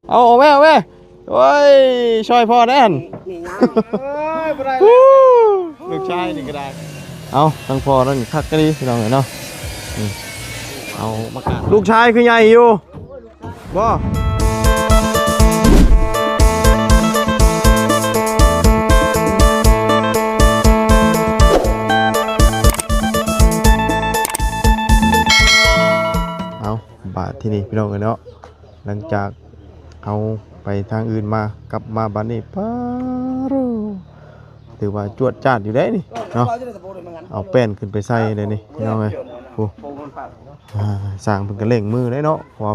ເອົາ ເອົາແມ່ ເອົາແມ່ ໂອ້ຍ ຊ່ອຍພໍ່ແດ່ຫັ້ນ ນີ້ຫຍັງ ເອີຍ ບໍ່ໄດ້ແລ້ວ ລູກຊາຍນີ້ກໍໄດ້ ເອົາ ທັງພໍ່ນັ້ນຄັກອີ່ຫຼີພີ່ນ້ອງເອີຍເນາະ ນີ້ ເອົາມາກາດ ລູກຊາຍຄືໃຫຍ່ຢູ່ ບໍ່ ເອົາ ບາດທີນີ້ພີ່ນ້ອງເອີຍເນາະ ຫຼັງຈາກເຮົາໄປທາງອື່ນມາ ກັບມາບາດນີ້ ປາໂທ້ ຖືວ່າຈວດຈາດຢູ່ເດ້ນີ້ເນາະ ເອົາແປ້ນຂຶ້ນໄປໃສ່ເດ້ນີ້ພີ່ນ້ອງເອີຍ ໂອ້ ອ່າ ຊ່າງເພິ່ນກໍເລັ່ງມືເດ້ເນາະ ເພາະວ່າ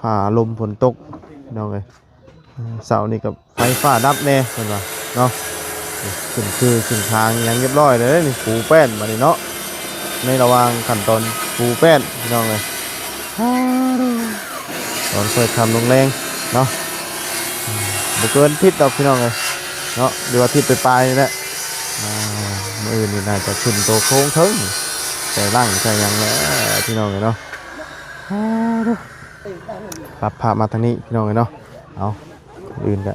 ຟ້າລົມຝົນຕົກພີ່ນ້ອງເອີຍ ເສົານີ້ກໍໄຟຟ້າດັບແດ່ເພິ່ນວ່າເນາະ ຂຶ້ນຄືຂຶ້ນຄານຫຍັງຮຽບຮ້ອຍເລີຍນີ້ ປູແປ້ນບາດນີ້ເນາະ ໃນລະຫວ່າງຂັ້ນຕອນປູແປ້ນພີ່ນ້ອງເອີຍ ຕອນຄ່ອຍຄ່ຳລົງແລງເນາະ ບໍ່ເກີນທິດດອກພີ່ນ້ອງເອີຍເນາະ ຫຼືວ່າທິດປາຍໆນີ້ແຫຼະ ອ່າ ມື້ອື່ນນີ້ໜ້າຈະຂຶ້ນໂຕໂຄງເທິງ ໃສ່ຫຼັງໃສ່ຫຍັງແຫຼະພີ່ນ້ອງເອີຍເນາະ ປັບພາບມາທາງນີ້ພີ່ນ້ອງເອີຍເນາະ ເອົາ ກ່ອນອື່ນກໍ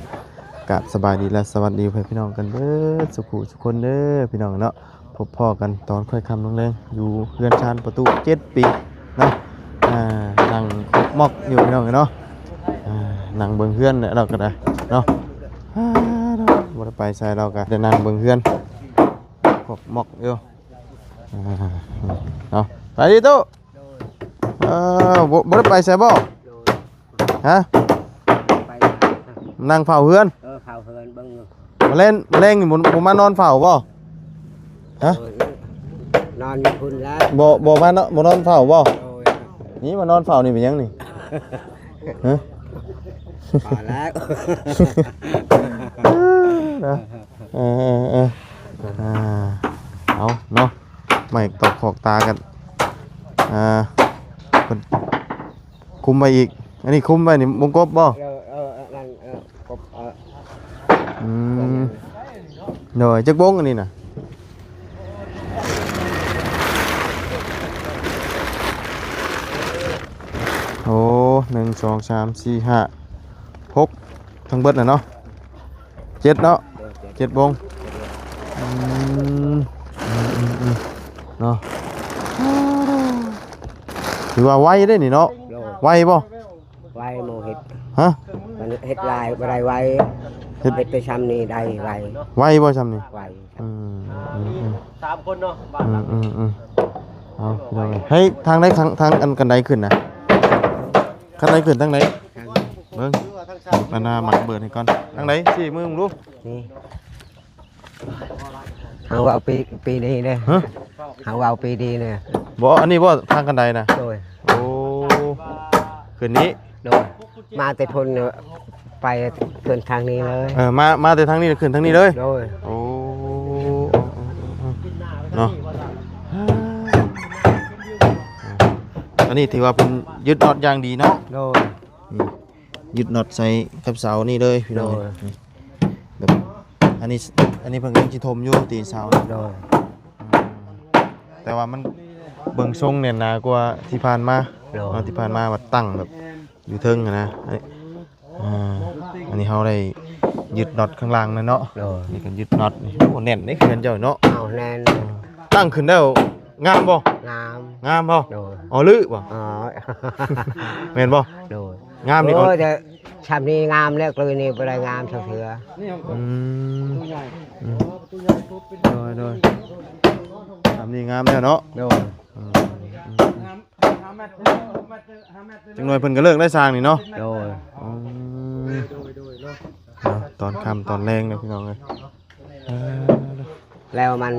ກາບສະບາຍດີ ແລະ ສະຫວັດດີພໍ່ແມ່ພີ່ນ້ອງກັນເບີດສູ່ຜູ້ສູ່ຄົນເດີພີ່ນ້ອງເນາະ ພົບພໍ້ກັນຕອນຄ່ອຍຄ່ຳລົງແລງ ຢູ່ເຮືອນຊານປະຕູເຈັດປີເນາະ ອ່າ ນັ່ງຄົກໝອກຢູ່ພີ່ນ້ອງເນາະ ອ່າ ນັ່ງເບິ່ງເຮືອນແຫຼະ ລາວກໍໄດ້ເນາະ ອ່າ ບໍ່ໄດ້ໄປໃສ ລາວກໍໄດ້ນັ່ງເບິ່ງເຮືອນ ຄົກໝອກຢູ່ ອ່າ ເນາະ ໄປດີຕູ້ ໂດຍ ເອີ ບໍ່ ບໍ່ໄດ້ໄປໃສບໍ່? ໂດຍ ຮະ? ໄປ ນັ່ງເຝົ້າເຮືອນ ເອີ ເຝົ້າເຮືອນເບິ່ງຢູ່ ມາແລງ ມາແລງນີ້ບໍ່ ບໍ່ມານອນເຝົ້າບໍ່? ຮະ? ໂດຍ ນອນຢູ່ພຸ້ນແລ້ວ ບໍ່ ບໍ່ມາເນາະ ບໍ່ນອນເຝົ້າບໍ່? ໂດຍ ນີ້ມານອນເຝົ້ານີ້ເປັນຫຍັງນີ້? ຮະ? ພໍແລ້ວ ນະ ເອີ ເອີ ເອີ ອ່າ ເອົາເນາະ ໄມ້ຕອກຂອກຕາກັນ ອ່າ ເພິ່ນຄຸມໄວ້ອີກ ອັນນີ້ຄຸມໄວ້ນີ້ວົງກົບບໍ່? ເອີ ເອີ ອັນນັ້ນ ເອີ ກົບ ເອີ ອືມ ໂດຍ ຈັກວົງອັນນີ້ນະ? ໂອ້ ໜຶ່ງ ສອງ ສາມ ສີ່ ຫ້າ ຫົກ ທັງເບິດນະເນາະ ເຈັດເນາະ ໂດຍ ເຈັດ ເຈັດວົງ ອືມ ອືມ ອືມ ເນາະ ຖືວ່າໄວເດ້ນີ້ເນາະ ໂດຍ ໄວບໍ່? ໄວ ໝໍເຮັດ ຮະ? ມັນເຮັດຫຼາຍບໍ່ໄດ້ໄວ ເຮັດ ເຮັດໄປຊ່ຳນີ້ໄດ້ໄວ ໄວບໍ່ຊ່ຳນີ້? ໄວ ອືມ ອືມ ອືມ ສາມຄົນເນາະ ອືມ ອືມ ອືມ ເອົາ ພີ່ນ້ອງເອີຍ ໃຫ້ທາງໃດ ທາງ ທາງອັນ ຄັນໄດຂຶ້ນນະ ຄັນໄດຂຶ້ນທາງໃດ? ທາງ ເບິ່ງ ປານາໝາກເບີດໃຫ້ກ່ອນ ທາງໃດ? ຊີ້ມືເບິ່ງດູ ນີ້ ເຮົາເວົ້າປີ ປີນີ້ເດ້ ຮະ? ເຮົາເວົ້າປີນີ້ເດ້ ບໍ່ ອັນນີ້ບໍ່ ທາງຄັນໄດນະ ໂດຍ ໂອ້ ຂຶ້ນນີ້ ໂດຍ ມາແຕ່ພຸ້ນ ໄປຂຶ້ນທາງນີ້ເລີຍ ເອີ ມາ ມາແຕ່ທາງນີ້ຂຶ້ນທາງນີ້ເລີຍ ໂດຍ ໂອ້ ເນາະ ອັນນີ້ຖືວ່າເພິ່ນຍຶດນັອດຢ່າງດີເນາະ ໂດຍ ອືມ ຍຶດນັອດໃສ່ກັບເສົານີ້ເລີຍພີ່ນ້ອງ ໂດຍ ແບບ ອັນນີ້ ອັນນີ້ເພິ່ນກຳລັງຊິຖົມຢູ່ຕີນເສົາ ໂດຍ ອືມ ແຕ່ວ່າມັນເບິ່ງຊົງແໜ້ນໜາກວ່າທີ່ຜ່ານມາ ໂດຍ ເນາະ ທີ່ຜ່ານມາວ່າຕັ້ງແບບຢູ່ເທິງຫັ້ນນະ ອັນນີ້ ອ່າ ອັນນີ້ເຮົາໄດ້ຍຶດນັອດຂ້າງລ່າງນັ້ນເນາະ ໂດຍ ນີ້ກໍຍຶດນັອດນີ້ ໂອ້ ແໜ້ນເດ້ເຮືອນເຈົ້າເນາະ ເອົາແໜ້ນ ຕັ້ງຂຶ້ນແລ້ວງາມບໍ່? ງາມ ງາມບໍ່? ໂດຍ ອໍ ລືບໍ່? ອໍ ແມ່ນບໍ່? ໂດຍ ງາມນີ້ ໂອ້ຍ ແຕ່ຊ່ຳນີ້ງາມແລ້ວ ຄືນນີ້ບໍ່ໄດ້ງາມຈັກເທື່ອ ອືມ ອືມ ໂດຍ ໂດຍ ຊ່ຳນີ້ງາມແລ້ວເນາະ ໂດຍ ອືມ ອືມ ຈັກໜ່ອຍເພິ່ນກໍເລີກໄດ້ຊ່າງນີ້ເນາະ ໂດຍ ອືມ ເນາະ ຕອນຄ່ຳຕອນແລງເນາະ ພີ່ນ້ອງເອີຍ ເອີ ແລ້ວມັນ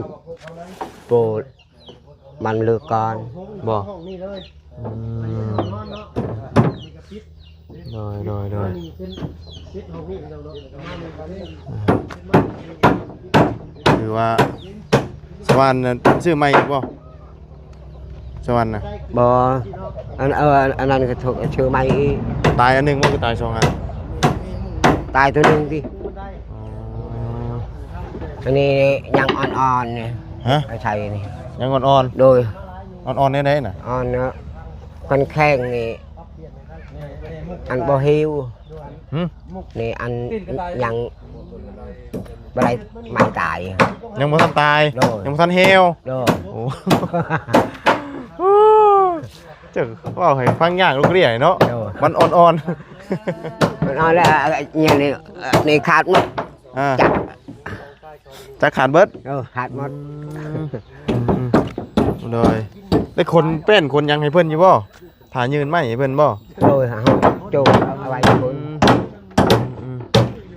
ໂປດ ມັນເລີກກ່ອນ ບໍ່ ອືມ ໂດຍ ໂດຍ ໂດຍ ອ່າ ຖືວ່າສະຫວ່ານນະ ເພິ່ນຊື້ໃໝ່ອີກບໍ່? ສະຫວັນນະ ບໍ່ ອັນ ເອີ ອັນ ອັນນັ້ນກໍຖືກ ຊື້ໃໝ່ອີກ ຕາຍອັນໜຶ່ງບໍ່ ຄືຕາຍສອງອັນ? ຕາຍຕົວໜຶ່ງຕິ ອໍ ອັນນີ້ຍັງອ່ອນໆນີ້ ຮະ ໄອ້ໄຊນີ້ ຍັງອ່ອນໆ ໂດຍ ອ່ອນໆແນວໃດນະ? ອ່ອນເນາະ ຄັນແຂງນີ້ ອັນບໍ່ເຫວ ຫຶ? ນີ້ອັນຍັງບໍ່ໄດ້ໄມ້ຕາຍ ຍັງບໍ່ທັນຕາຍ ໂດຍ ຍັງບໍ່ທັນແຫ້ວ ໂດຍ ໂອ້ ເຈົ້າເວົ້າໃຫ້ຟັງຍາກລູກເລ້ຍເນາະ ໂດຍ ມັນອ່ອນໆ ມັນອ່ອນແລ້ວ ອັນນີ້ ນີ້ຂາດໝົດ ອ່າ ຈັກ ຈັກຂາດເບິດ ເອີ ຂາດໝົດ ອືມ ອືມ ໂດຍ ໄດ້ຂົນແປ້ນຂົນຫຍັງໃຫ້ເພິ່ນຢູ່ບໍ່? ຖ້າຍື່ນໄມ້ໃຫ້ເພິ່ນບໍ່? ໂດຍ ເຮົາໂຈກເອົາໄວ້ພຸ້ນ ອືມ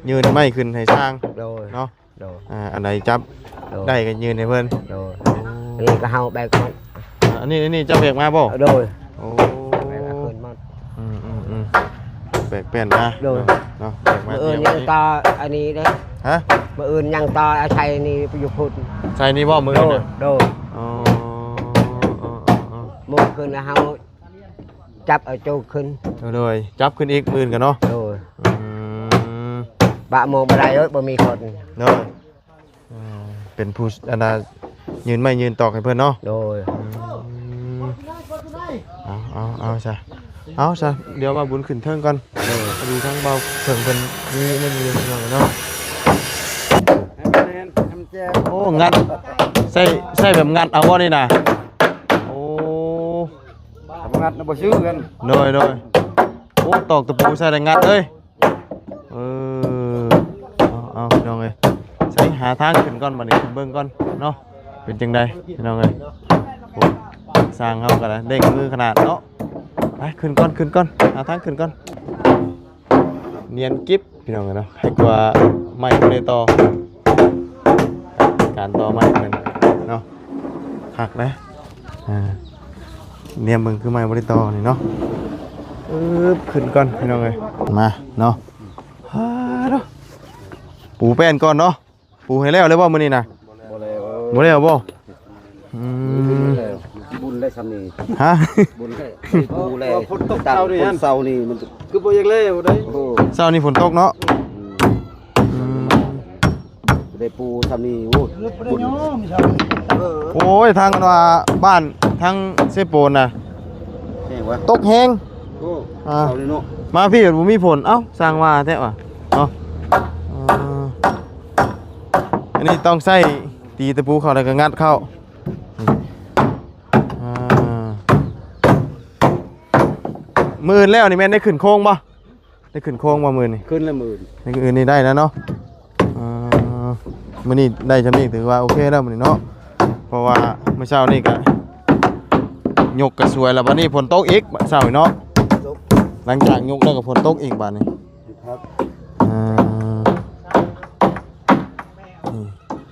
ອືມ ຍື່ນໄມ້ຂຶ້ນໃຫ້ຊ່າງ ໂດຍ ເນາະ ໂດຍ ອ່າ ອັນໃດຈັບ ໂດຍ ໄດ້ກໍຍື່ນໃຫ້ເພິ່ນ ໂດຍ ນີ້ກໍເຮົາແບກໝົດ ອ່າ ອັນນີ້ ອັນນີ້ເຈົ້າແບກມາບໍ່? ໂດຍ ໂອ້ ແບກຂຶ້ນໝົດ ອືມ ອືມ ອືມ ແບກແປ້ນມາ ໂດຍ ເນາະ ແບກມາ ມື້ອື່ນຍັງຕໍ່ອັນນີ້ເດ້ ຮະ? ມື້ອື່ນຍັງຕໍ່ເອົາໃສ່ນີ້ຢູ່ພຸ້ນ ໃສ່ນີ້ບໍ່ມື້ອື່ນນະ? ໂດຍ ອໍ ເອີ ເອີ ເອີ ເອີ ມື້ຄືນເຮົາ ຈັບເອົາໂຈກຂຶ້ນ ໂດຍ ຈັບຂຶ້ນອີກມື້ອື່ນກັນເນາະ ໂດຍ ອືມ ປະໂມງບໍ່ໄດ້ເອີຍ ບໍ່ມີຄົນ ໂດຍ ເອີ ເປັນຜູ້ ອັນນ່າ ຍື່ນໄມ້ຍື່ນຕອກໃຫ້ເພິ່ນເນາະ ໂດຍ ອືມ ເອົາ ເອົາ ເອົາຊະ ເອົາຊະ ດຽວບ່າວບຸນຂຶ້ນເທິງກ່ອນ ໂດຍ ພໍດີທາງບ່າວເຖິງເພິ່ນມີອັນນັ້ນຢູ່ເນາະ ໂອ້ ງັດ ໃຊ້ ໃຊ້ແບບງັດເອົາບໍ່ນີ້ນະ? ໂອ້ ຖ້າບໍ່ງັດນະບໍ່ຊື່ກັນ ໂດຍ ໂດຍ ໂອ້ ຕອກຕະປູໃສ່ໄດ້ງັດເລີຍ ເອີ ເອົາ ເອົາ ພີ່ນ້ອງເອີຍ ໃສ່ຫາທາງຂຶ້ນກ່ອນ ບັດນີ້ຂຶ້ນເບິ່ງກ່ອນເນາະ ເປັນຈັ່ງໃດພີ່ນ້ອງເອີຍ ໂອ້ ຊ່າງເຮົາກໍໄດ້ເລັ່ງມືຂະໜາດເນາະ ໄປຂຶ້ນກ່ອນ ຂຶ້ນກ່ອນ ຫາທາງຂຶ້ນກ່ອນ ນຽນກິບ ພີ່ນ້ອງເອີຍເນາະ ໃຫ້ກວ່າໄມ້ບໍ່ໄດ້ຕໍ່ ການຕໍ່ໄມ້ເພິ່ນເນາະ ຄັກເດ້ ອ່າ ແນມເບິ່ງຄືໄມ້ບໍ່ໄດ້ຕໍ່ນີ້ເນາະ ອຶບ ຂຶ້ນກ່ອນພີ່ນ້ອງເອີຍ ມາເນາະ ຮາໂດ ປູແປ້ນກ່ອນເນາະ ປູໃຫ້ແລ້ວເລີຍບໍ່ມື້ນີ້ນະ? ບໍ່ແລ້ວ ບໍ່ແລ້ວບໍ່? ອືມ ບຸນໄດ້ຊ່ຳນີ້ ຮະ? ບຸນໄດ້ ປູແລ້ວ ຝົນຕົກເຊົ້ານີ້ ເຊົ້ານີ້ມັນຄືບໍ່ຢາກແລ້ວໄດ໋ ໂອ້ ເຊົ້ານີ້ຝົນຕົກເນາະ ອືມ ໄດ້ປູຊ່ຳນີ້ ໂອ້ຍ ໂອ້ຍ ທາງວ່າບ້ານທາງເຊໂປນນະ ແຮງວະ ຕົກແຮງ ໂອ້ ອ່າ ເຊົ້ານີ້ເນາະ ມາພີ້ບໍ່ມີຝົນ ເອົ້າ ຊ່າງວ່າແທ້ວະ ເນາະ ເອີ ອັນນີ້ຕ້ອງໃຊ້ຕີຕະປູເຂົ້າ ແລ້ວກໍງັດເຂົ້າ ອ່າ ມື້ອື່ນແລ້ວນີ້ແມ່ນໄດ້ຂຶ້ນໂຄງບໍ່? ໄດ້ຂຶ້ນໂຄງບໍ່ມື້ນີ້? ຂຶ້ນແລ້ວມື້ອື່ນ ມື້ອື່ນນີ້ໄດ້ແລ້ວເນາະ ອ່າ ມື້ນີ້ໄດ້ຊ່ຳນີ້ຖືວ່າໂອເຄແລ້ວມື້ນີ້ເນາະ ເພາະວ່າມື້ເຊົ້ານີ້ກະຍົກກະສວຍ ແລ້ວບັດນີ້ຝົນຕົກອີກເຊົ້ານີ້ເນາະ ຕົກ ຫຼັງຈາກຍົກແລ້ວກໍຝົນຕົກອີກບາດນີ້ ອ່າ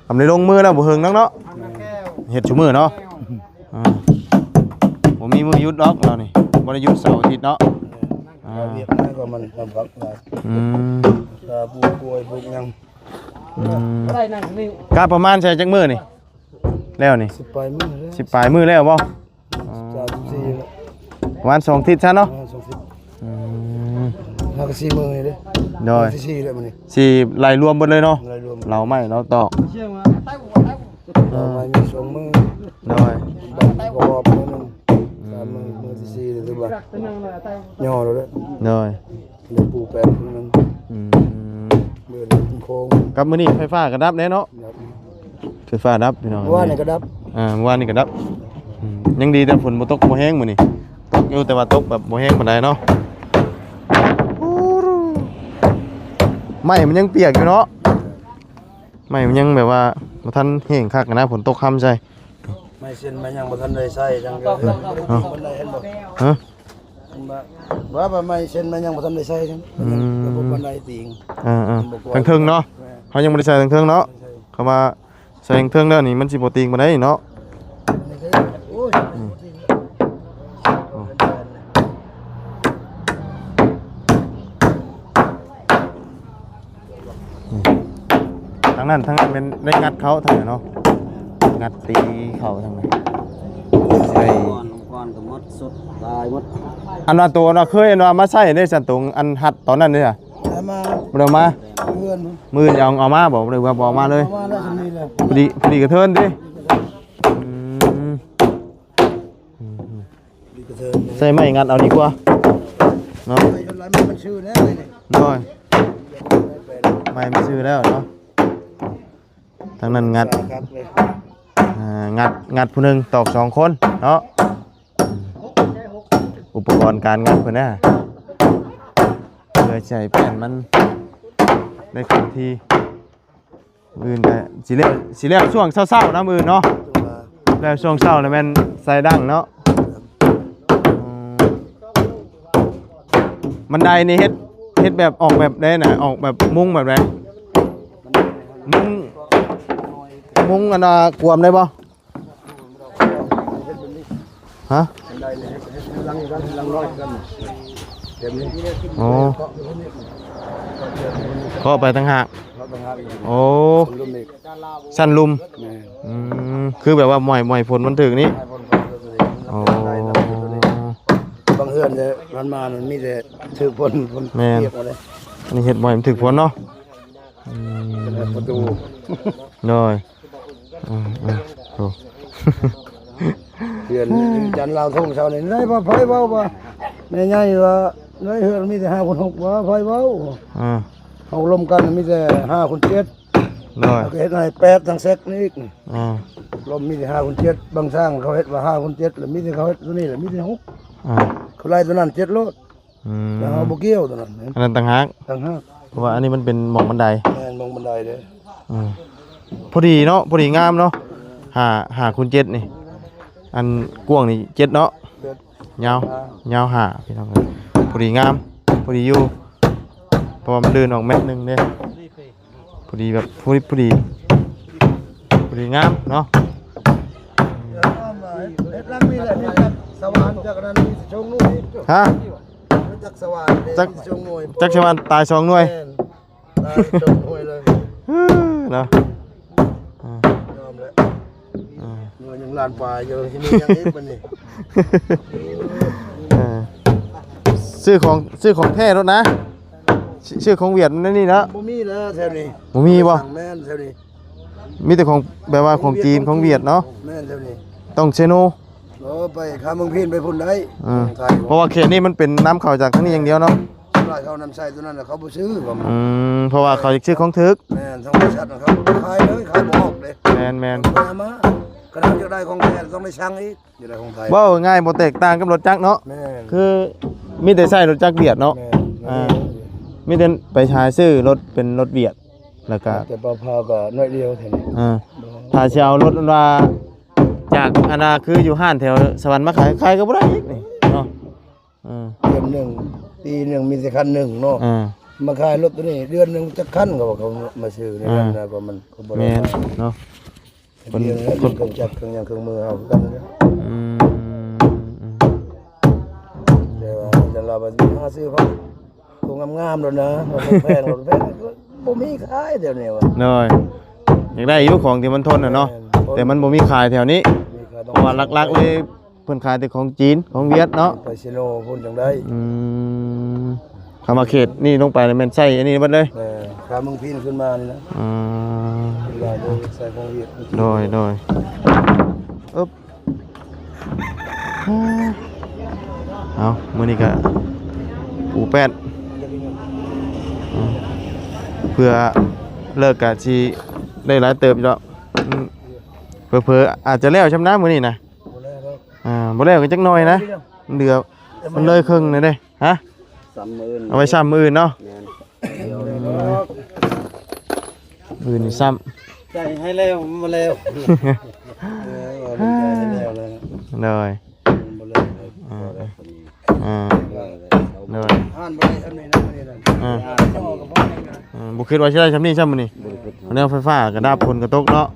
ອືມ ອຳໄດ້ລົງມືແລ້ວບໍ່ເຫິງດອກເນາະ ເຮັດຊຸມື້ເນາະ ອ່າ ບໍ່ມີມື້ຢຸດດອກລາວນີ້ ບໍ່ໄດ້ຢຸດເສົາອາທິດເນາະ ອ່າ ວຽກງານກໍມັນລຳບາກຫຼາຍ ອືມ ກະປູກກ້ວຍປູກຫຍັງ ອືມ ກະປະມານໃຊ້ຈັກມື້ນີ້ ແລ້ວນີ້ ສິບປາຍມື້ແລ້ວ ສິບປາຍມື້ແລ້ວບໍ່? ອໍ ສາມສິບສີ່ແລ້ວ ປະມານສອງທິດຊະເນາະ ປະມານສອງທິດ ອືມ ຫາກະສີ່ມື້ນີ້ເດ້ ໂດຍ ທີສີ່ແລ້ວມື້ນີ້ ຊິໄລ່ລວມເບິດເລີຍເນາະ ໄລ່ລວມ ເຫຼົ້າໄມ້ເຫຼົ້າຕອກ ເອົາໄວ້ມີສອງມື້ ໂດຍ ບັດນີ້ກໍອອກມື້ໜຶ່ງ ອືມ ສາມມື້ ມື້ທີສີ່ນີ້ຖືວ່າຍໍແລ້ວເດ້ ໂດຍ ເລີຍປູແປດມື້ໜຶ່ງ ອືມ ເລີຍເປັນໂຄງ ກັບມື້ນີ້ໄຟຟ້າກໍດັບແດ່ເນາະ ດັບ ໄຟຟ້າດັບພີ່ນ້ອງ ມື້ວານນີ້ກໍດັບ ອ່າ ມື້ວານນີ້ກໍດັບ ອືມ ຍັງດີແຕ່ຝົນບໍ່ຕົກບໍ່ແຮງມື້ນີ້ ຕົກຢູ່ແຕ່ວ່າຕົກແບບບໍ່ແຮງປານໃດເນາະ ໄມ້ມັນຍັງປຽກຢູ່ເນາະ ໄມ້ມັນຍັງແບບວ່າບໍ່ທັນແຫ້ງຄັກນະ ຝົນຕົກຄ່ຳໃສ່ ໄມ້ເຊັ່ນໄມ້ຫຍັງບໍ່ທັນໄດ້ໃຊ້ຈັ່ງ ເອີ ບໍ່ໄດ້ເຫັນບໍ່ ຮະ ວ່າ ວ່າໄມ້ເຊັ່ນໄມ້ຫຍັງບໍ່ທັນໄດ້ໃຊ້ ອືມ ຍັງບໍ່ປານໃດຕິງ ເອີໆ ເທິງໆເນາະ ແມ່ນ ເຮົາຍັງບໍ່ໄດ້ໃສ່ເທິງໆເນາະ ບໍ່ໄດ້ໃສ່ ຄຳວ່າ ໃສ່ເທິງແລ້ວນີ້ມັນຊິບໍ່ຕີງປານໃດເນາະ ໂອ້ຍ ອືມ ອືມ ທາງນັ້ນ ທາງນັ້ນແມ່ນໄດ້ງັດເຂົ້າທາງນັ້ນເນາະ ງັດຕີເຂົ້າທາງນັ້ນ ໃສ່ ກ່ອນ ກ່ອນກໍໝົດ ສຸດຕາຍໝົດ ອັນວ່າໂຕອັນວ່າເຄີຍອັນວ່າມາໃຊ້ເດ້ຊັ້ນ ໂຕອັນຮັດຕອນນັ້ນເດ້ ເອົາມາ ບໍ່ໄດ້ເອົາມາ ເຮືອນ ມື້ອື່ນເອົາ ເອົາມາບໍ່ ຫຼືວ່າບໍ່ເອົາມາເລີຍ? ເອົາມາໄດ້ຊ່ຳນີ້ແຫຼະ ພໍດີ ພໍດີກະເທີນຕິ ອືມ ອືມ ພໍດີກະເທີນ ໃຊ້ໄມ້ງັດເອົາດີກວ່າ ເນາະ ໄປເທົ່າໃດມັນຊື່ແລ້ວນີ້ ໂດຍ ໃໝ່ມັນຊື່ແລ້ວເນາະ ທາງນັ້ນງັດ ອ່າ ງັດ ງັດຜູ້ໜຶ່ງຕອກສອງຄົນເນາະ ອຸປະກອນການງັດເພິ່ນນະ ເພື່ອໃຫ້ແປ້ນມັນໄດ້ຄົງທີ່. ມື້ອື່ນກໍຊິແລ້ວ ຊິແລ້ວຊ່ວງເຊົ້າໆນະ ມື້ອື່ນເນາະ ແລ້ວຊ່ວງເຊົ້າແລ້ວແມ່ນໃສ່ດັ້ງເນາະ ອືມ ບັນໄດນີ້ເຮັດ ເຮັດແບບ ອອກແບບໃດນະ ອອກແບບມຸງແບບໃດ ມຸງ ມຸງອັນວ່າກວມໄດ້ບໍ່? ຮະ ບັນໄດນີ້ເຮັດ ເຮັດຫຼັງ ຫຼັງ ຫຼັງນ້ອຍກັນ ແບບນີ້ ອໍ ເຄາະໄປຕ່າງຫາກ ເຄາະຕ່າງຫາກ ໂອ້ ຊັ້ນລຸ່ມອີກ ຊັ້ນລຸ່ມ ແມ່ນ ອືມ ຄືແບບວ່າໝ້ອຍ ໝ້ອຍຝົນມັນຖືກນີ້ ໝ້ອຍຝົນມັນຖືກນີ້ ອໍ ບັນໄດນີ້ ບາງເຮືອນເດ້ ມັນມາມັນມີແຕ່ຖືກຝົນ ຝົນ ແມ່ນ ປຽກໝົດເດ້ ອັນນີ້ເຮັດໝ້ອຍມັນຖືກຝົນເນາະ ອືມ ເປັນປະຕູ ໂດຍ ອືມໆ ໂອ້ ເຮືອນ ອືມ ຈັນລາວທົ່ງເຊົ້ານີ້ ໄດ້ວ່າໃຜເວົ້າວ່າ ແມ່ໃຫຍ່ວ່າ ໄດ້ເຮືອນມີແຕ່ຫ້າຄູນຫົກ ວ່າໃຜເວົ້າ ອ່າ ເຮົາລົມກັນມີແຕ່ຫ້າຄູນເຈັດ ໂດຍ ແລ້ວກໍເຮັດໃຫ້ແປດທາງເຊັກນີ້ອີກ ອ່າ ລົມມີແຕ່ຫ້າຄູນເຈັດ ບາງຊ່າງເຂົາເຮັດວ່າຫ້າຄູນເຈັດ ແລ້ວມີແຕ່ເຂົາເຮັດຕົວນີ້ ແລ້ວມີແຕ່ຫົກ ອ່າ ເຂົາໄລ່ຕົວນັ້ນເຈັດໂລດ ອືມ ແຕ່ເຮົາບໍ່ກ່ຽວຕົວນັ້ນ ອັນນັ້ນຕ່າງຫາກ ຕ່າງຫາກ ເພາະວ່າອັນນີ້ມັນເປັນໝ່ອງບັນໄດ ແມ່ນ ໝ່ອງບັນໄດເດ້ ອືມ ພໍດີເນາະ ພໍດີງາມເນາະ ຫ້າ ຫ້າຄູນເຈັດນີ້ ອັນກວ້າງນີ້ເຈັດເນາະ ເຈັດ ຍາວ ອ່າ ຍາວຫ້າ ພີ່ນ້ອງເອີຍ ພໍດີງາມ ພໍດີຢູ່ ເພາະວ່າມັນເດີນອອກແມັດໜຶ່ງເດ້ ພໍດີແບບພໍດີ ພໍດີ ພໍດີງາມເນາະ ເຮັດຫຼັງນີ້ແຫຼະ ນີ້ຈາກສະຫວ່ານ ຈາກອັນນັ້ນ ນີ້ຈາກຊົງນູ່ ຮະ ຈາກສະຫວ່ານເດ້ ຈາກ ຊົງນູ່ ຈາກສະຫວ່ານຕາຍສອງໜ່ວຍ ແມ່ນ ຕາຍສອງໜ່ວຍເລີຍ ເນາະ ອ່າ ຍອມແລ້ວ ອ່າ ໜ່ວຍໜຶ່ງລ້ານປາຍ ເຈົ້າຊິມີຫຍັງອີກບັດນີ້ ເອີ ຊື້ຂອງ ຊື້ຂອງແທ້ໂລດນະ ຊື້ຂອງຫວຽດມັນແນວນີ້ເນາະ ບໍ່ມີແລ້ວແຖວນີ້ ບໍ່ມີບໍ່? ແມ່ນແຖວນີ້ ມີແຕ່ຂອງແບບວ່າຂອງຈີນ ຂອງຫວຽດເນາະ ແມ່ນແຖວນີ້ ຕ້ອງເຊໂນ ເອີ ໄປຂ້າມເມືອງພີນໄປພຸ້ນໄດ້ ເອີ ເມືອງໄທ ເພາະວ່າເຂດນີ້ມັນເປັນນຳເຂົ້າຈາກທາງນີ້ຢ່າງດຽວເນາະ ສ່ວນຫຼາຍເຂົານຳໃຊ້ຕົວນັ້ນແຫຼະ ເຂົາບໍ່ຊື້ ອືມ ເພາະວ່າເຂົາຢາກຊື້ຂອງຖືກ ແມ່ນ ທາງບໍລິສັດນະ ເຂົາຂາຍເລີຍ ຂາຍບໍ່ອອກເດ້ ແມ່ນໆ ເຂົາເອົາມາ ຄັນເຮົາຢາກໄດ້ຂອງແທ້ຕ້ອງໄດ້ສັ່ງອີກ ຢູ່ໃນຂອງໄທ ເວົ້າງ່າຍບໍ່ແຕກຕ່າງກັບລົດຈັກເນາະ ແມ່ນ ຄືມີແຕ່ໃຊ້ລົດຈັກຫວຽດເນາະ ແມ່ນ ອ່າ ມີແຕ່ໄປຫາຊື້ລົດເປັນລົດຫວຽດ ແລ້ວກໍ ແຕ່ປະພາວກໍໜ້ອຍດຽວເທົ່ານັ້ນ ອ່າ ຖ້າຊິເອົາລົດອັນວ່າຈາກອັນນ່າ ຄືຢູ່ຮ້ານແຖວສະຫວັນມາຂາຍ ຂາຍກໍບໍ່ໄດ້ອີກນີ້ເນາະ ເອີ ເດືອນໜຶ່ງ ປີໜຶ່ງມີແຕ່ຄັນໜຶ່ງເນາະ ອ່າ ມາຂາຍລົດຕົວນີ້ ເດືອນໜຶ່ງຈັກຄັນ ເຂົາວ່າເຂົາມາຊື້ໃນນັ້ນ ອ່າ ນະ ກໍມັນກໍບໍ່ໄດ້ ແມ່ນເນາະ ເປັນເຄື່ອງຈັກເຄື່ອງຫຍັງເຄື່ອງມືເຮົາຄືກັນ ອືມ ແຕ່ວ່າຈະລາວໄປຫາຊື້ຂອງໂຕງາມໆໂລດນະ ຂອງແພງໂລດ ແພງບໍ່ມີຂາຍແຖວນີ້ວ່າ ໂດຍ ຢາກໄດ້ຢູ່ຂອງທີ່ມັນທົນນະເນາະ ແມ່ນ ແຕ່ມັນບໍ່ມີຂາຍແຖວນີ້ ມີຂາຍ ເພາະວ່າຫຼັກໆເລີຍ ເພິ່ນຂາຍແຕ່ຂອງຈີນ ຂອງຫວຽດເນາະ ໄປເຊໂນພຸ້ນຈັ່ງໄດ້ ອືມ ຄຳວ່າເຂດນີ້ລົງໄປແມ່ນໃຊ້ອັນນີ້ເບິດເລີຍ ເອີ ຂ້າມເມືອງພີນຂຶ້ນມານີ້ນະ ອືມ ເວລາໄດ້ໃຊ້ຂອງຫວຽດ ໂດຍ ໂດຍ ອຶບ ເອົາ ມື້ນີ້ກະປູແປ້ນ ອືມ ເພື່ອເລີກກະຊິໄດ້ຫຼາຍເຕີບຢູ່ດອກ ອືມ ເຜີໆອາດຈະແລ້ວຊ່ຳນະມື້ນີ້ນະ ບໍ່ແລ້ວດອກ ອ່າ ບໍ່ແລ້ວກໍຈັກໜ້ອຍນະ ເຫຼືອ ມັນເລີຍເຄິ່ງແລ້ວເດ້ ຮະ ຊ້ຳມື້ອື່ນ ເອົາໄວ້ຊ້ຳມື້ອື່ນເນາະ ແມ່ນ ອືມ ມື້ອື່ນນີ້ຊ້ຳ ໃຈໃຫ້ແລ້ວ ມັນບໍ່ແລ້ວ ເອີ ໃຈໃຫ້ແລ້ວ ໂດຍ ມັນບໍ່ແລ້ວ ອ່າ ອ່າ ໂດຍ ອ່ານບໍ່ໄດ້ຊ່ຳນີ້ນະ ມື້ນີ້ນະ ອ່າ ອ່າ ບໍ່ຄິດວ່າຊິໄດ້ຊ່ຳນີ້ຊ້ຳມື້ນີ້ ບໍ່ຄິດ ແນວໄຟຟ້າກໍດັບ ຝົນກໍຕົກເນາະ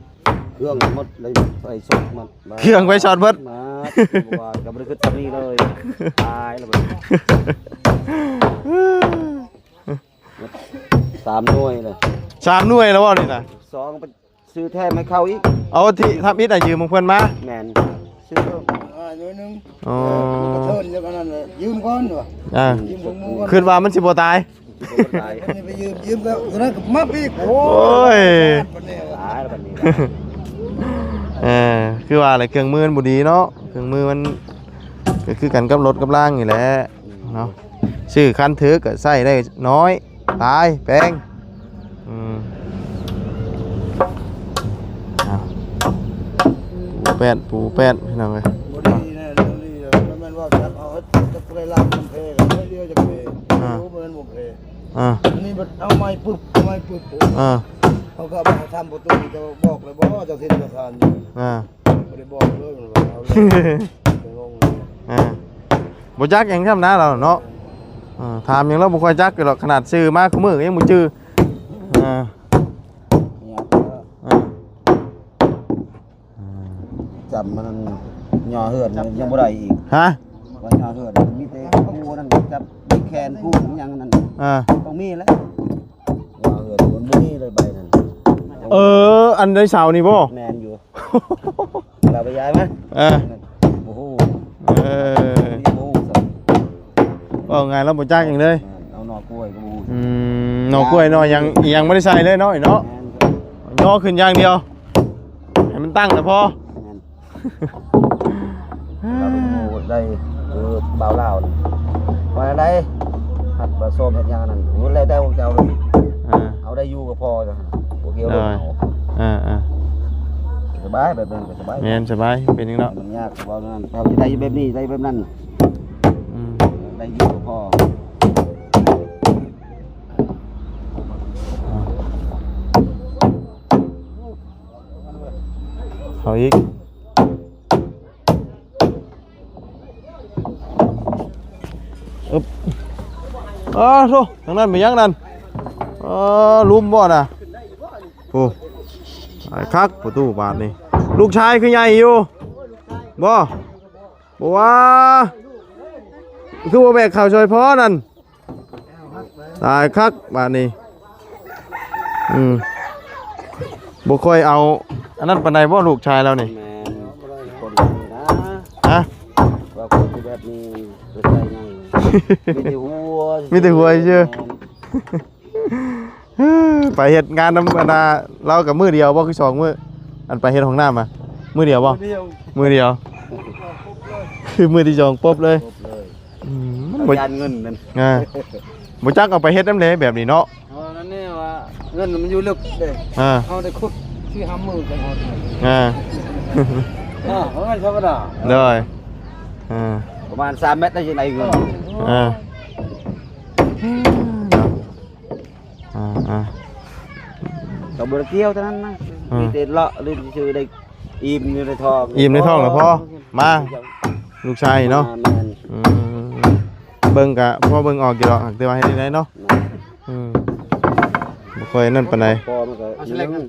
ເຄື່ອງໝົດເລີຍ ໄຟຊັອດໝົດ ເຄື່ອງໄຟຊັອດເບິດ ມາ ບໍ່ວ່າກໍບໍ່ໄດ້ຄິດຊ່ຳນີ້ເລີຍ ຕາຍແລ້ວບັດນີ້ ສາມໜ່ວຍເລີຍ ສາມໜ່ວຍແລ້ວບໍ່ນີ້ນະ ສອງໄປຊື້ແຖມໃຫ້ເຂົາອີກ ເອົາທີ່ທຳອິດນະຢືມຂອງເພິ່ນມາ ແມ່ນ ຊື້ເພີ່ມ ອ່າ ໜ່ວຍໜຶ່ງ ອໍ ເອີ ກະເທີນ ແລ້ວກໍນັ້ນແຫຼະ ຢືມກ່ອນວ່າ ອ່າ ຢືມຂອງໝູ່ກ່ອນ ຄິດວ່າມັນຊິບໍ່ຕາຍ ໄປຢືມ ຢືມແລ້ວຕົວນັ້ນກໍມາອີກ ໂອ້ຍ ຕາຍແລ້ວບັດນີ້ ເອີ ຄືວ່າແຫຼະ ເຄື່ອງມືມັນບໍ່ດີເນາະ ເຄື່ອງມືມັນກໍຄືກັນກັບລົດກັບລາງນີ້ແຫຼະເນາະ ຊື້ຄັນຖືກກໍໃຊ້ໄດ້ນ້ອຍ ຫຼາຍ ແພງ. ອືມ ເອົາ ປູແປ້ນ ປູແປ້ນ ພີ່ນ້ອງເອີຍ. ບໍ່ດີແນ່ ເລື່ອງນີ້ນະ ມັນແມ່ນວ່າຈັບເອົາ ຈັບໄປລາບນຳແພ ໜ້ອຍດຽວຈັກເພ. ອ່າ ບໍ່ແມ່ນບໍ່ແພ. ອ່າ ອັນນີ້ບັດເອົາໃໝ່ປຶບ ເອົາໃໝ່ປຶບ. ອ່າ ເຮົາກໍມາທຳປະຕູ ເຈົ້າບອກແລ້ວບໍ່ ເຈົ້າສິນເຈົ້າທານຢູ່? ອ່າ ບໍ່ໄດ້ບອກເລີຍ ມັນວ່າເອົາເລີຍ. ໄປງງເລີຍ. ອ່າ ບໍ່ຈັກຫຍັງຊ້ຳນະລາວເນາະ. ອ່າ ຖາມຫຍັງລາວບໍ່ຄ່ອຍຈັກຢູ່ດອກ ຂະໜາດຊື່ມາຄູ່ມື້ກໍຍັງບໍ່ຈື່. ອ່າ ອ່າ ຈຳມັນຍໍເຮືອນຍັງບໍ່ໄດ້ອີກ. ຮະ? ວ່າຍໍເຮືອນມີແຕ່ຄູ່ນັ້ນ ຈັບແຂນຄູ່ຫຍັງນັ້ນ. ອ່າ ຕ້ອງມີແຫຼະ. ຍໍເຮືອນມັນບໍ່ມີເລີຍໃບນັ້ນ. ເອີ ອັນໃດເສົານີ້ບໍ່? ແມ່ນຢູ່. ລາວໄປຍ້າຍມາ. ເອີ ບໍ່ຮູ້. ເອີ ບໍ່ຮູ້. ເວົ້າງ່າຍລາວບໍ່ຈັກຫຍັງເລີຍ. ແມ່ນ ເອົາໜໍ່ກ້ວຍກໍບໍ່ຮູ້. ອືມ ໜໍ່ກ້ວຍ ຫຍ້ອງ ໜໍ່ຫຍັງອີຫຍັງບໍ່ໄດ້ໃສ່ເລີຍເນາະ ເນາະ. ຫຍ້ອງຂຶ້ນຢ່າງດຽວ ໃຫ້ມັນຕັ້ງແລ້ວພໍ. ແມ່ນ. ລາວເປັນໝູ່ໄດ້ ຄືບ່າວລາວນີ້ ວ່າໄດ້ ຫັດປະສົມເຮັດຫຍັງນັ້ນ ໂອ້ ແລ້ວແຕ່ຂອງເຈົ້າເລີຍ. ອ່າ ເອົາໄດ້ຢູ່ກໍພໍ. ໂອເຄ ເອົາ. ອ່າໆ ສະບາຍ ແບບນັ້ນກໍສະບາຍ. ແມ່ນ ສະບາຍ ເປັນຫຍັງເນາະ. ມັນຍາກ ເວົ້ານັ້ນ ເຮົາຊິໄດ້ແບບນີ້ ໄດ້ແບບນັ້ນ. ອືມ ໄດ້ຢູ່ກໍພໍ. ເອົາອີກ. ອຶບ ອ້າໂທ້ ທາງນັ້ນເປັນຫຍັງນັ້ນ? ເອີ ຫຼຸມບໍ່ນະ? ໂອ້ ຕາຍຄັກປະຕູບາດນີ້. ລູກຊາຍຄືໃຫຍ່ຢູ່ບໍ່? ບໍ່ວ່າ ຄືບໍ່ແບກເຂົ້າຊ່ອຍພໍ່ນັ້ນ? ຕາຍຄັກບາດນີ້. ອືມ ບໍ່ຄ່ອຍເອົາອັນນັ້ນປານໃດບໍ່ ລູກຊາຍລາວນີ້? ແມ່ນ ຄົນນະ ຮະ? ວ່າຄົນແບບນີ້ໄປໃສ່ຫຍັງ ມີແຕ່ຫົວ ມີແຕ່ຫົວຊື່. ແມ່ນ ໄປເຮັດງານນຳອັນນ່າ ລາວກໍມື້ດຽວບໍ່ ຄືສອງມື້? ອັນໄປເຮັດຫ້ອງນ້ຳອະ ມື້ດຽວບໍ່? ມື້ດຽວ ມື້ດຽວ ຄືມື້ທີສອງປົບເລີຍ ປົບເລີຍ. ອືມ ມັນບໍ່ຢ້ານເງິນນັ້ນ. ອ່າ ບໍ່ຈັກເອົາໄປເຮັດນຳເດ້ແບບນີ້ເນາະ. ເອີ ນັ້ນແຫຼະວ່າເງິນມັນຢູ່ເລິກເດ້. ອ່າ ເຮົາໄດ້ຂຸດສີ່ຫ້າມື້ຈັງຮອດ. ອ່າ ອ່າ ບໍ່ແມ່ນທຳມະດາ. ໂດຍ ອ່າ ປະມານສາມແມັດໄດ້ຈັ່ງໃດເງິນ. ອ່າ ອ່າໆ ກໍບໍ່ໄດ້ກ່ຽວເທົ່ານັ້ນນະ. ອ່າ ມີແຕ່ເລາະຫຼິ້ນຊື່ໄດ້ ອີ່ມຢູ່ໃນທ້ອງ ອີ່ມໃນທ້ອງແລ້ວພໍ ມາ ລູກຊາຍເນາະ. ແມ່ນ ອືມ ເບິ່ງກະພໍເບິ່ງອອກຢູ່ດອກ ແຕ່ວ່າເຮັດຈັ່ງໃດເນາະ. ແມ່ນ ອືມ ບໍ່ຄ່ອຍນັ້ນປານໃດ. ພໍມັນກໍ ເອົາຊິເລັກ ອືມ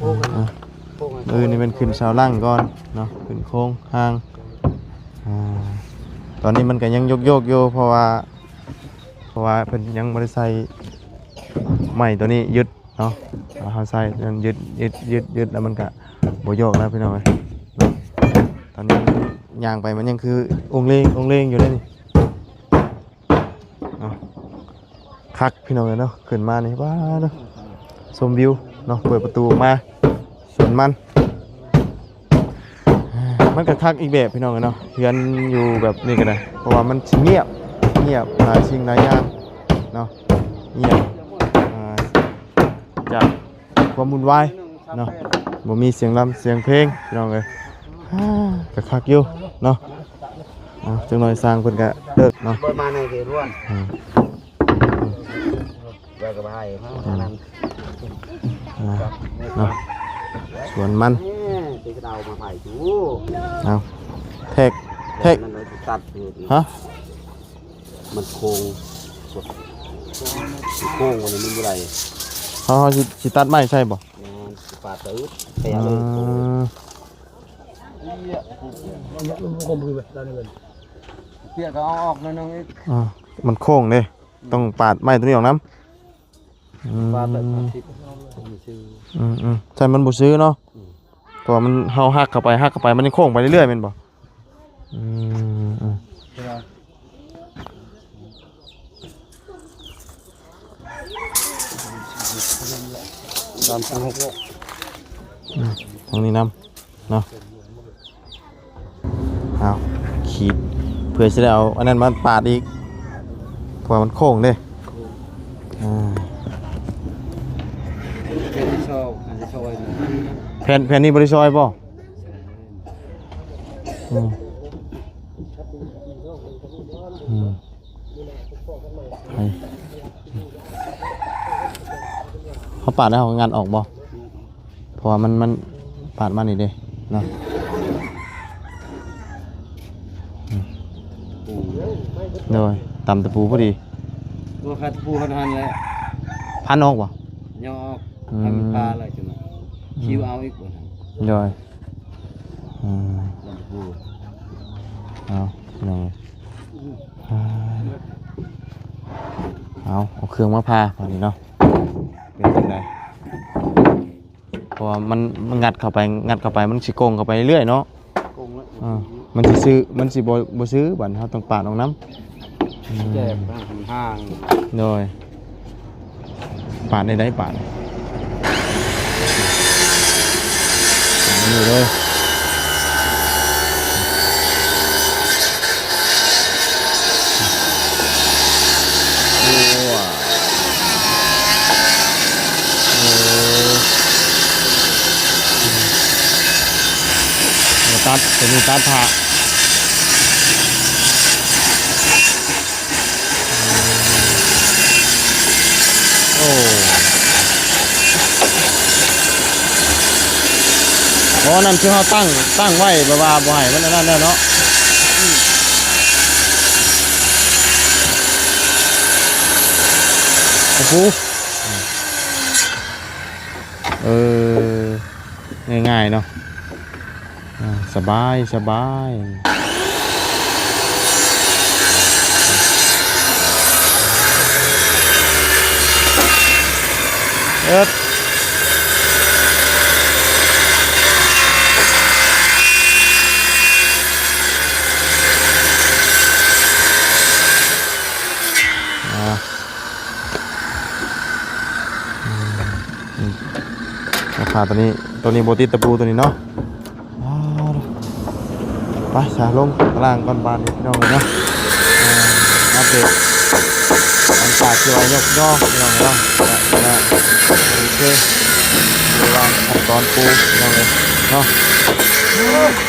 ອ່າ ມື້ນີ້ແມ່ນຂຶ້ນເສົາຫຼັງກ່ອນເນາະ ຂຶ້ນໂຄງຮ່າງ. ອ່າ ຕອນນີ້ມັນກໍຍັງໂຍກໆຢູ່ ເພາະວ່າ ເພາະວ່າເພິ່ນຍັງບໍ່ໄດ້ໃສ່ໄມ້ຕົວນີ້ ຍຶດ ເນາະ. ເຮົາໃສ່ນັ້ນ ຍຶດ ຍຶດ ຍຶດ ຍຶດ ແລ້ວມັນກະບໍ່ໂຍກແລ້ວ ພີ່ນ້ອງເອີຍເນາະ. ຕອນນີ້ຍ່າງໄປມັນຍັງຄືອົງເລງ ອົງເລງຢູ່ເດ້ນີ້ເນາະ. ຄັກ ພີ່ນ້ອງເອີຍເນາະ ຂຶ້ນມານີ້ ວ້າເນາະ ຊົມວິວເນາະ. ເປີດປະຕູອອກມາ ສວນມັນ ມັນກໍຄັກອີກແບບ ພີ່ນ້ອງເອີຍເນາະ ເຮືອນຢູ່ແບບນີ້ກໍໄດ້ ເພາະວ່າມັນຊິງຽບ ງຽບ ຫຼາຍສິ່ງຫຼາຍຢ່າງເນາະ ງຽບ ອ່າ ຈາກຄວາມວຸ່ນວາຍເນາະ ບໍ່ມີສຽງລຳສຽງເພງ ພີ່ນ້ອງເອີຍ. ອ່າ ກໍຄັກຢູ່ເນາະ. ອ່າ ຈັກໜ່ອຍຊ່າງເພິ່ນກໍເລີກເນາະ ເປີດມາໃນເຂດຮ້ວນ ອ່າ ແລ້ວກໍໄປໃຫ້ເຮົານັ້ນ ອ່າ ເນາະ ສວນມັນ ເອີ ເປັນກະເດົາມາໃຫ້ຢູ່. ເອົາ ແທກ ແທກ ແຕ່ມັນຕັດຢູ່ ຮະ? ມັນໂຄ້ງ ໂຄ້ງອັນນີ້ມັນບໍ່ໄດ້. ເຮົາ ເຮົາຊິ ຊິຕັດໄມ້ໃສ່ບໍ່? ແມ່ນ ຊິປາດຕະອຶດ ແປເລີຍ. ອືມ ເປຍກໍເອົາອອກໜ້ອຍໜຶ່ງອີກ. ອ່າ ມັນໂຄ້ງເດ້ ຕ້ອງປາດໄມ້ຕົວນີ້ອອກນຳ. ອືມ ປາດແບບ ອືມ ອືມໆ ໃຊ່ ມັນບໍ່ຊື່ເນາະ. ອືມ ເພາະວ່າມັນ ເຮົາຫັກເຂົ້າໄປ ຫັກເຂົ້າໄປ ມັນຍັງໂຄ້ງໄປເລື້ອຍໆ ແມ່ນບໍ່? ອືມ ອືມ ຕາມທາງ ອືມ ທາງນີ້ນຳເນາະ. ເອົາ ຂີດ ເພື່ອຊິໄດ້ເອົາອັນນັ້ນມາປາດອີກ ເພາະວ່າມັນໂຄ້ງເດ້. ອ່າ ເປັນຊອກ ອັນຊອກ ແຜ່ນ ແຜ່ນນີ້ບໍ່ໄດ້ຊອຍບໍ່? ອືມ ອືມ ໄປ ເຮົາປາດແລ້ວເຮົາກໍງັດອອກບໍ່? ເພາະວ່າມັນ ມັນປາດມານີ້ເດ້ເນາະ. ອືມ ໂດຍ ຕຳຕະປູພໍດີ ຕົວຄາຕະປູຫັ້ນຫັ້ນແຫຼະ ພັນອອກບໍ່? ຍໍອອກ ອືມ ໃຫ້ມັນຜ່າແລ້ວຈັ່ງນັ້ນ ອືມ ຄິວເອົາອີກບໍ່ຫັ້ນ ໂດຍ ອືມ ຕຳຕະປູ ເອົາ ພີ່ນ້ອງ ອືມ ເອົາ ເອົາເຄື່ອງມາຜ່າບາດນີ້ເນາະ ເປັນຈັ່ງໃດ? ເພາະວ່າມັນ ມັນງັດເຂົ້າໄປ ງັດເຂົ້າໄປ ມັນຊິກົງເຂົ້າໄປເລື້ອຍເນາະ ກົງແລ້ວ ເອີ ມັນຊິຊື່ ມັນຊິບໍ່ ບໍ່ຊື່ ບາດເຮົາຕ້ອງປາດອອກນຳ ອືມ ແຈບນະ ມັນຫ່າງ ໂດຍ ປາດໄດ້ໃດ ປາດ ປາດນີ້ເດີ. ໂອ້ ໂອ້ ຕັດ ຕົວນີ້ຕັດຜ້າ ໂອ້ ບໍ່ ນັ້ນຄືເຮົາຕັ້ງ ຕັ້ງໄວ້ແບບວ່າບໍ່ໃຫ້ມັນອັນນັ້ນແລ້ວເນາະ ໂອ້ໂຫ ເອີ ງ່າຍໆເນາະ ອ່າ ສະບາຍ ສະບາຍ ເອີດ ອ່າ ອືມ ອືມ ລາຄາຕົວນີ້ ຕົວນີ້ບໍ່ຕິດຕະປູຕົວນີ້ເນາະ ອ່າ ໄປຊະ ລົງຂ້າງລ່າງກ່ອນບາດນີ້ ພີ່ນ້ອງເອີຍເນາະ ອ່າ ອັບເດດ ຫຼັງຈາກທີ່ວ່າຍົກຍໍ ພີ່ນ້ອງເນາະ ແລ້ວ ໂອເຄ ລະຫວ່າງຂັ້ນຕອນປູ ພີ່ນ້ອງເອີຍເນາະ ເອີ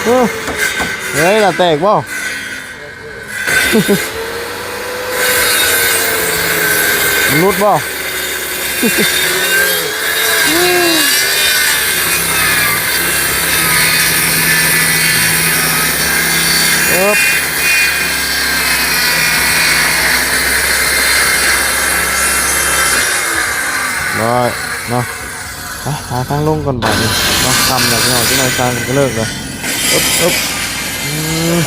ເອີ ເອີ ລະແຕກບໍ່? ມັນຫຼຸດບໍ່? ເອີບ ໄດ້ເນາະ ໄປຫາທາງລົງກ່ອນບາດນີ້ເນາະ ຄ່ຳແລ້ວພີ່ນ້ອງ ຈັກໜ້ອຍຊ່າງກໍເລີກແລ້ວ ອຶບ ອຶບ ອືມ.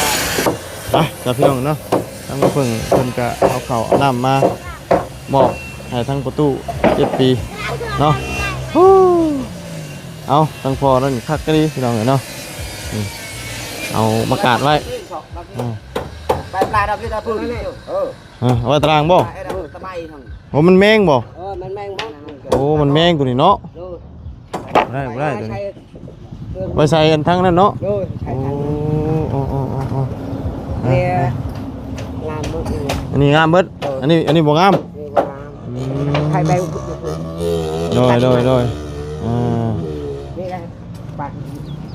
ໄປ ຈ້າ ພີ່ນ້ອງເນາະ ທາງນ້ອງເພິ່ງເພິ່ນກະເອົາເຂົ້າເອົານ້ຳມາມອບໃຫ້ທາງປະຕູເຈັດປີເນາະ ເອົາ ທາງພໍ່ນັ້ນຄັກອີ່ຫຼີພີ່ນ້ອງເອີຍເນາະ ນີ້ ເອົາມາກາດໄວ້ ອ່າ ໄປປາດອກຢູ່ຕາປຶ້ງ ເອີ ເອີ ເອົາໄວ້ຕາລ່າງບໍ່? ເອີ ໂອ້ ມັນແມງບໍ່? ເອີ ມັນແມງບໍ່? ໂອ້ ມັນແມງຕົວນີ້ເນາະ ໂດຍ ບໍ່ໄດ້ ບໍ່ໄດ້ຕົວນີ້ ໄວ້ໃສ່ອັນທັງນັ້ນເນາະ ໂດຍ ໃສ່ທັງ ໂອ້ ໂອ້ ໂອ້ ໂອ້ ໂອ້ ເອີ ງາມເບິດ ອັນນີ້ງາມເບິດ ເອີ ອັນນີ້ ອັນນີ້ບໍ່ງາມ ນີ້ບໍ່ງາມ ອືມ ໃຫ້ແບ່ງ ໂດຍ ໂດຍ ໂດຍ ອ່າ ນີ້ແຫຼະ ປັກ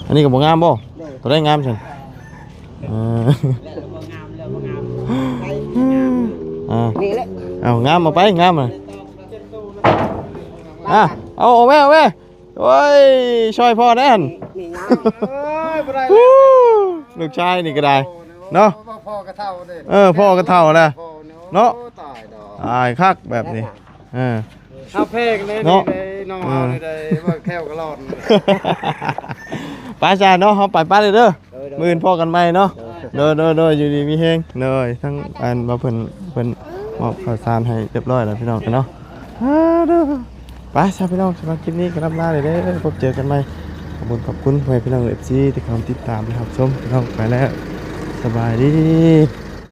ອັນນີ້ກໍບໍ່ງາມບໍ່? ໂດຍ ຕົວໃດງາມຊັ້ນ? ເອີ ອ່າ ນີ້ແຫຼະ ເອົາງາມເອົາໄປ ງາມ ອ່າ ເອົາ ເອົາແວ່ ເອົາແວ່ ໂອ້ຍ ຊ່ອຍພໍ່ແດ່ຫັ້ນ ນີ້ງາມ ເອີຍ ບໍ່ໄດ້ແລ້ວ ລູກຊາຍນີ້ກໍໄດ້ເນາະ ພໍ່ກໍເຖົ້າເດ້ ເອີ ພໍ່ກໍເຖົ້າແລ້ວເນາະ ຕາຍດອກ ຕາຍຄັກແບບນີ້ ເອີ ເຮົາແພງເດ້ ເນາະ ນີ້ໄດ້ ນ້ອງເຮົານີ້ໄດ້ ເອີ ວ່າແຂ້ວກະລ່ອນ ໄປຊະເນາະ ເຮົາໄປ ໄປເດີ ເອີ ມື້ອື່ນພໍ້ກັນໃໝ່ເນາະ ເອີ ໂດຍ ໂດຍ ຢູ່ດີມີແຮງ ໂດຍ ທັງອັນວ່າເພິ່ນ ເພິ່ນມອບເຂົ້າສານໃຫ້ຮຽບຮ້ອຍແລ້ວພີ່ນ້ອງເນາະ ເອີ ໂດຍ ໄປຊະພີ່ນ້ອງ ສຳລັບຄລິບນີ້ກໍລ່ຳລາເດີ ພົບເຈີກັນໃໝ່ ຂອບຄຸນ ຂອບຄຸນພໍ່ແມ່ພີ່ນ້ອງ ເອັຟຊີ ທີ່ເຂົ້າມາຕິດຕາມ ແລະ ຮັບຊົມ ພີ່ນ້ອງ ໄປແລ້ວ ສະບາຍດີ.